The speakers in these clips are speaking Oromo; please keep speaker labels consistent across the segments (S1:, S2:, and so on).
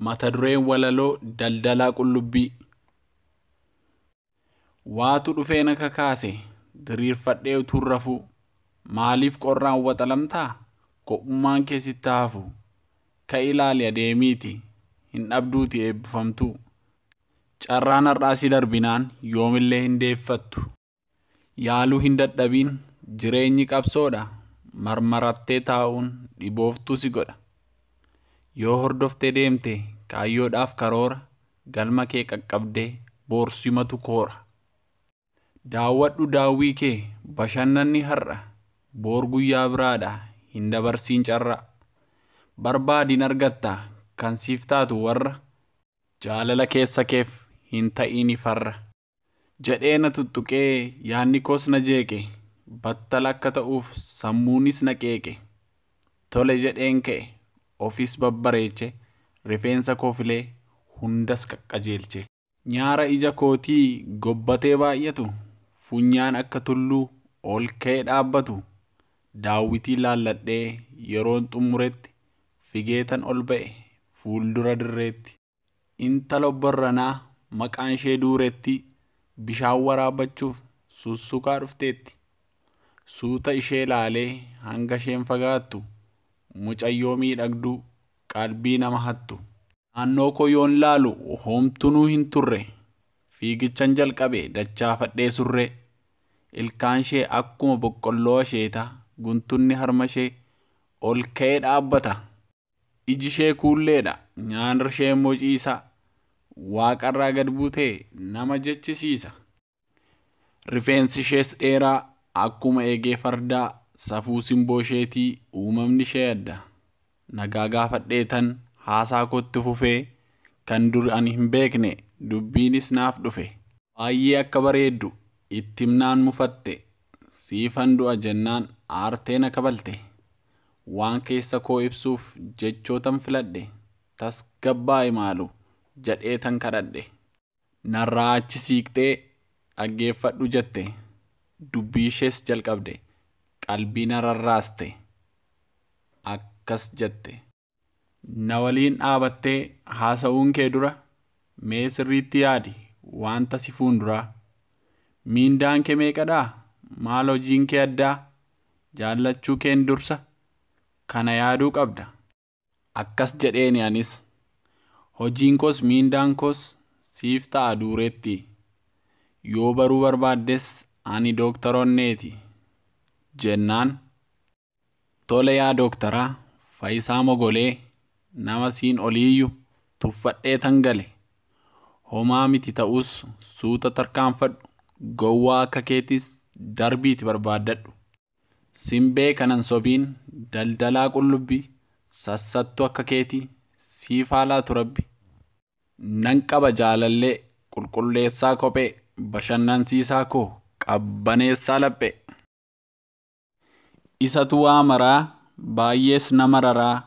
S1: Mata dureen walaloo daldalaa qullubbii. Waatu dhufee na kakaase diriirfadhee utuun rafuu maaliif qorraan waxalamtaa kophummaan kee sitti haa hafu ka'i ilaali adeemiitii hin dhabduutii eebbifamtuu. Carraan har'aa si darbinaan yoomillee hin deeffattu. Yaaluu hin dadhabin jireenyi qabsoodha marmarattee taa'uun dhibooftuu si godha. Yoo hordoftee deemte kaayyoodhaaf karoora galma kee qaqqabdee boorsimatu koora. Daawwadhu daawwii kee bashannanni har'a boor guyyaa biraadha hin dabarsiin carraa. Barbaadi hin argattaa kan siif taatu warra jaalala keessa keef hin ta'ini farra. Jedhee na tuttuqee yaadni koos na jeeqe battala akka ta'uuf sammuunis na qeeqe. Tole jedheen ka'e ofis babbareeche rifeensa koo filee hundas qaqqajeelche. Nyaara ija kootii gobbatee baay'atu funyaan akka tulluu ol ka'ee dhaabbatu daawwitii laalladhee yeroon xumuretti figeetan ol ba'e fuuldura dirreetti. Intala obborranaa maqaan ishee Duurettii bishaan waraabbachuuf sussukaa dhufteetti. Suuta ishee laalee hanga isheen fagaattu mucayyoo miidhagduu qalbii nama hattu. Naannoo koo yoon laalu homtunuu hin turre fiigichan jalqabe dachaafadhee surree. Ilkaan ishee akkuma boqqolloo asheetaa guntunni harma ishee ol ka'ee dhaabbata. Iji ishee kuulleedha nyaarri ishee immoo ciisaa. Waaqarraa gad buutee nama jechisiisa. Rifeensi ishees dheeraa akkuma eegee fardaa safuu simboo isheetii uumamni ishee adda. Nagaa gaafadheetan haasaa kootti fufee kan dur ani hin beekne dubbiinis naaf dhufe. Baay'ee akka bareeddu itti himnaan mufatte siifan du'a jennaan aartee na kabalte. Waan keessa koo ibsuuf jechootan filadhe tasgabbaa'i maalu jedheetan kadhadhe. Narraa achi siiqxee dhaggeeffadhu jette dubbii ishees jalqabde qalbii na rarraaste akkas jette. Na waliin dhaabattee haasa'uun kee dura mee sirriitti yaadi wanta si fuunduraa. Miindaan kee meeqadhaa? Maal hojiin kee addaa? Jaallachuu keen dursa kana yaaduu qabda. Akkas jedheeni anis. Hojiin koos miindaan koos siif ta'a Duurettii. Yoo baruu barbaaddes ani Dooktar Onneeti. Jennaan tole yaa Dooktaraa Faayisaa Mogolee nama siin oliiyyuu tuffadheetan gale. Homaa miti ta'us suuta tarkaanfadhu gowwaa akka keetis darbiiti barbaaddadhu. Simbee kanan sobiin daldalaa qullubbii sassattuu akka keetii siif haa laatu Rabbi. Nan qaba jaalallee qulqulleessaa kophee bashannansiisaa koo qabbaneessaa laphee. Isatu waa maraa baay'ees nama raraa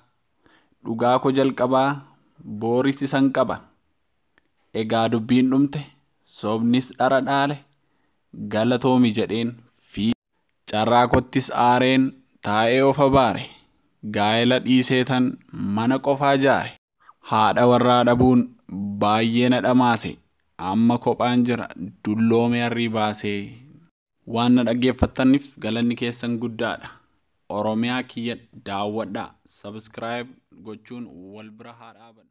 S1: dhugaa koo jalqabaa booris isan qaba. Egaa dubbiin dhumte sobnis dhara dhaale galatoomi jedheen fi carraa koottis aareen taa'ee of abaare gaa'ela dhiiseetan mana qofaa jaare. Haadha warraa dhabuun baay'ee na dhamaase amma kophaan jira dulloomee harrii baasee. Waan na dhaggeeffattaniif galanni keessan guddaadha. Oromiyaa kiyya daawwadhaa. Subscribe gochuun wal bira haa dhaabannu.